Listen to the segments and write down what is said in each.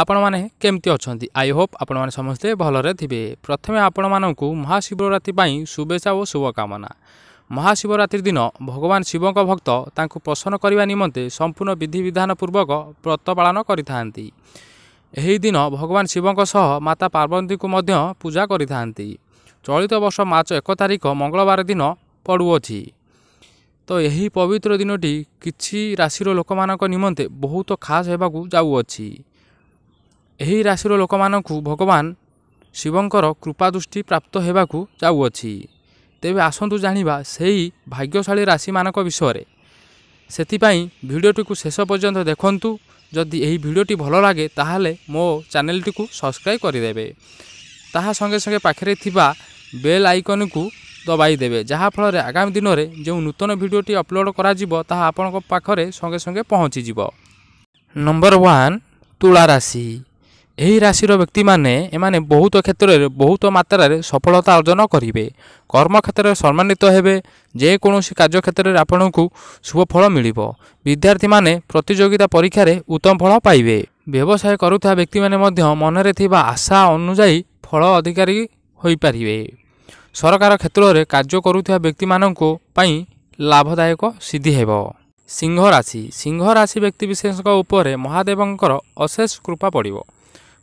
ଆପଣମାନେ କେମିତି ଅଛନ୍ତି? I Hope ଆପଣମାନେ ସମସ୍ତେ ଭଲରେ ଥିବେ। ପ୍ରଥମେ ଆପଣମାନଙ୍କୁ ମହାଶିବରାତ୍ରି ପାଇଁ ଶୁଭେଚ୍ଛା ଓ ଶୁଭକାମନା। ମହାଶିବରାତ୍ରି ଦିନ ଭଗବାନ ଶିବଙ୍କ ଭକ୍ତ ତାଙ୍କୁ ପ୍ରସନ୍ନ କରିବା ନିମନ୍ତେ ସମ୍ପୂର୍ଣ୍ଣ ବିଧିବିଧାନ ପୂର୍ବକ ବ୍ରତ ପାଳନ କରିଥାନ୍ତି। ଏହି ଦିନ ଭଗବାନ ଶିବଙ୍କ ସହ ମାତା ପାର୍ବତୀଙ୍କୁ ମଧ୍ୟ ପୂଜା କରିଥାନ୍ତି। ଚଳିତ ବର୍ଷ ମାର୍ଚ୍ଚ 1 ତାରିଖ ମଙ୍ଗଳବାର ଦିନ ପଡ଼ୁଅଛି। ତ ଏହି ପବିତ୍ର ଦିନଟି କିଛି ରାଶିର ଲୋକମାନଙ୍କ ନିମନ୍ତେ ବହୁତ ଖାସ୍ ହେବାକୁ ଯାଉଅଛି। ଏହି ରାଶିର ଲୋକମାନଙ୍କୁ ଭଗବାନ ଶିବଙ୍କର କୃପା ଦୃଷ୍ଟି ପ୍ରାପ୍ତ ହେବାକୁ ଯାଉଅଛି। ତେବେ ଆସନ୍ତୁ ଜାଣିବା ସେହି ଭାଗ୍ୟଶାଳୀ ରାଶିମାନଙ୍କ ବିଷୟରେ। ସେଥିପାଇଁ ଭିଡ଼ିଓଟିକୁ ଶେଷ ପର୍ଯ୍ୟନ୍ତ ଦେଖନ୍ତୁ। ଯଦି ଏହି ଭିଡ଼ିଓଟି ଭଲ ଲାଗେ, ତାହେଲେ ମୋ ଚ୍ୟାନେଲଟିକୁ ସବସ୍କ୍ରାଇବ୍ କରିଦେବେ। ତାହା ସଙ୍ଗେ ସଙ୍ଗେ ପାଖରେ ଥିବା ବେଲ୍ ଆଇକନ୍କୁ ଦବାଇ ଦେବେ, ଯାହାଫଳରେ ଆଗାମୀ ଦିନରେ ଯେଉଁ ନୂତନ ଭିଡ଼ିଓଟି ଅପଲୋଡ଼ କରାଯିବ, ତାହା ଆପଣଙ୍କ ପାଖରେ ସଙ୍ଗେ ସଙ୍ଗେ ପହଞ୍ଚିଯିବ। ନମ୍ବର 1, ତୁଳା ରାଶି। ଏହି ରାଶିର ବ୍ୟକ୍ତିମାନେ ଏମାନେ ବହୁତ କ୍ଷେତ୍ରରେ ବହୁତ ମାତ୍ରାରେ ସଫଳତା ଅର୍ଜନ କରିବେ। କର୍ମକ୍ଷେତ୍ରରେ ସମ୍ମାନିତ ହେବେ। ଯେକୌଣସି କାର୍ଯ୍ୟକ୍ଷେତ୍ରରେ ଆପଣଙ୍କୁ ଶୁଭ ଫଳ ମିଳିବ। ବିଦ୍ୟାର୍ଥୀମାନେ ପ୍ରତିଯୋଗିତା ପରୀକ୍ଷାରେ ଉତ୍ତମ ଫଳ ପାଇବେ। ବ୍ୟବସାୟ କରୁଥିବା ବ୍ୟକ୍ତିମାନେ ମଧ୍ୟ ମନରେ ଥିବା ଆଶା ଅନୁଯାୟୀ ଫଳ ଅଧିକାରୀ ହୋଇପାରିବେ। ସରକାର କ୍ଷେତ୍ରରେ କାର୍ଯ୍ୟ କରୁଥିବା ବ୍ୟକ୍ତିମାନଙ୍କ ପାଇଁ ଲାଭଦାୟକ ସିଦ୍ଧି ହେବ। ସିଂହ ରାଶି। ସିଂହ ରାଶି ବ୍ୟକ୍ତିବିଶେଷଙ୍କ ଉପରେ ମହାଦେବଙ୍କର ଅଶେଷ କୃପା ପଡ଼ିବ।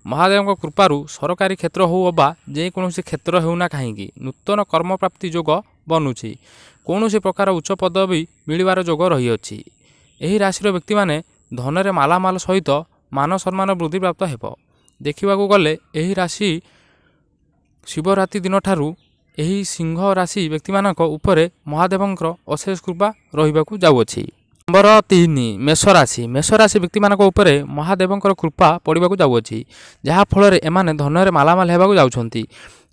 ମହାଦେବଙ୍କ କୃପାରୁ ସରକାରୀ କ୍ଷେତ୍ର ହେଉ ଅବା ଯେକୌଣସି କ୍ଷେତ୍ର ହେଉନା କାହିଁକି, ନୂତନ କର୍ମପ୍ରାପ୍ତି ଯୋଗ ବନୁଛି। କୌଣସି ପ୍ରକାର ଉଚ୍ଚ ପଦବୀ ମିଳିବାର ଯୋଗ ରହିଅଛି। ଏହି ରାଶିର ବ୍ୟକ୍ତିମାନେ ଧନରେ ମାଲାମାଲ ସହିତ ମାନ ସମ୍ମାନ ବୃଦ୍ଧିପ୍ରାପ୍ତ ହେବ। ଦେଖିବାକୁ ଗଲେ ଏହି ରାଶି ଶିବରାତ୍ରି ଦିନଠାରୁ ଏହି ସିଂହ ରାଶି ବ୍ୟକ୍ତିମାନଙ୍କ ଉପରେ ମହାଦେବଙ୍କର ଅଶେଷ କୃପା ରହିବାକୁ ଯାଉଅଛି। ନମ୍ବର 3, ମେଷ ରାଶି। ମେଷ ରାଶି ବ୍ୟକ୍ତିମାନଙ୍କ ଉପରେ ମହାଦେବଙ୍କର କୃପା ପଡ଼ିବାକୁ ଯାଉଅଛି, ଯାହାଫଳରେ ଏମାନେ ଧନରେ ମାଲାମାଲ ହେବାକୁ ଯାଉଛନ୍ତି।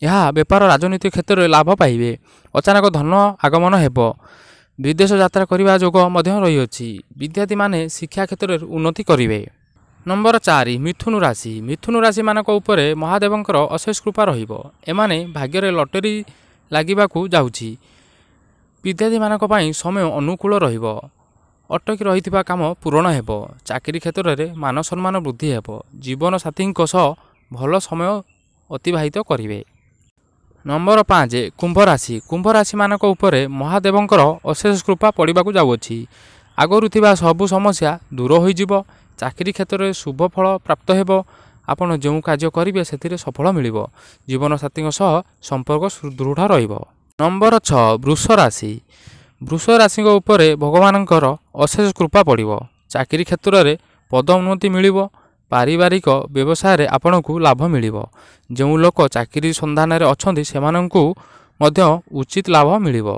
ଏହା ବେପାର, ରାଜନୀତି କ୍ଷେତ୍ରରେ ଲାଭ ପାଇବେ। ଅଚାନକ ଧନ ଆଗମନ ହେବ। ବିଦେଶ ଯାତ୍ରା କରିବା ଯୋଗ ମଧ୍ୟ ରହିଅଛି। ବିଦ୍ୟାର୍ଥୀମାନେ ଶିକ୍ଷା କ୍ଷେତ୍ରରେ ଉନ୍ନତି କରିବେ। ନମ୍ବର 4, ମିଥୁନ ରାଶି। ମିଥୁନ ରାଶିମାନଙ୍କ ଉପରେ ମହାଦେବଙ୍କର ଅଶେଷ କୃପା ରହିବ। ଏମାନେ ଭାଗ୍ୟରେ ଲଟେରୀ ଲାଗିବାକୁ ଯାଉଛି। ବିଦ୍ୟାର୍ଥୀମାନଙ୍କ ପାଇଁ ସମୟ ଅନୁକୂଳ ରହିବ। ଅଟକି ରହିଥିବା କାମ ପୂରଣ ହେବ। ଚାକିରି କ୍ଷେତ୍ରରେ ମାନ ସମ୍ମାନ ବୃଦ୍ଧି ହେବ। ଜୀବନସାଥୀଙ୍କ ସହ ଭଲ ସମୟ ଅତିବାହିତ କରିବେ। ନମ୍ବର 5, କୁମ୍ଭ ରାଶି। କୁମ୍ଭ ରାଶିମାନଙ୍କ ଉପରେ ମହାଦେବଙ୍କର ଅଶେଷ କୃପା ପଡ଼ିବାକୁ ଯାଉଅଛି। ଆଗରୁ ଥିବା ସବୁ ସମସ୍ୟା ଦୂର ହୋଇଯିବ। ଚାକିରି କ୍ଷେତ୍ରରେ ଶୁଭ ଫଳ ପ୍ରାପ୍ତ ହେବ। ଆପଣ ଯେଉଁ କାର୍ଯ୍ୟ କରିବେ, ସେଥିରେ ସଫଳ ମିଳିବ। ଜୀବନସାଥୀଙ୍କ ସହ ସମ୍ପର୍କ ସୁଦୃଢ଼ ରହିବ। ନମ୍ବର 6, ବୃଷ ରାଶି। ବୃଷ ରାଶିଙ୍କ ଉପରେ ଭଗବାନଙ୍କର ଅଶେଷ କୃପା ପଡ଼ିବ। ଚାକିରି କ୍ଷେତ୍ରରେ ପଦ ଉନ୍ନତି ମିଳିବ। ପାରିବାରିକ ବ୍ୟବସାୟରେ ଆପଣଙ୍କୁ ଲାଭ ମିଳିବ। ଯେଉଁ ଲୋକ ଚାକିରି ସନ୍ଧାନରେ ଅଛନ୍ତି, ସେମାନଙ୍କୁ ମଧ୍ୟ ଉଚିତ ଲାଭ ମିଳିବ।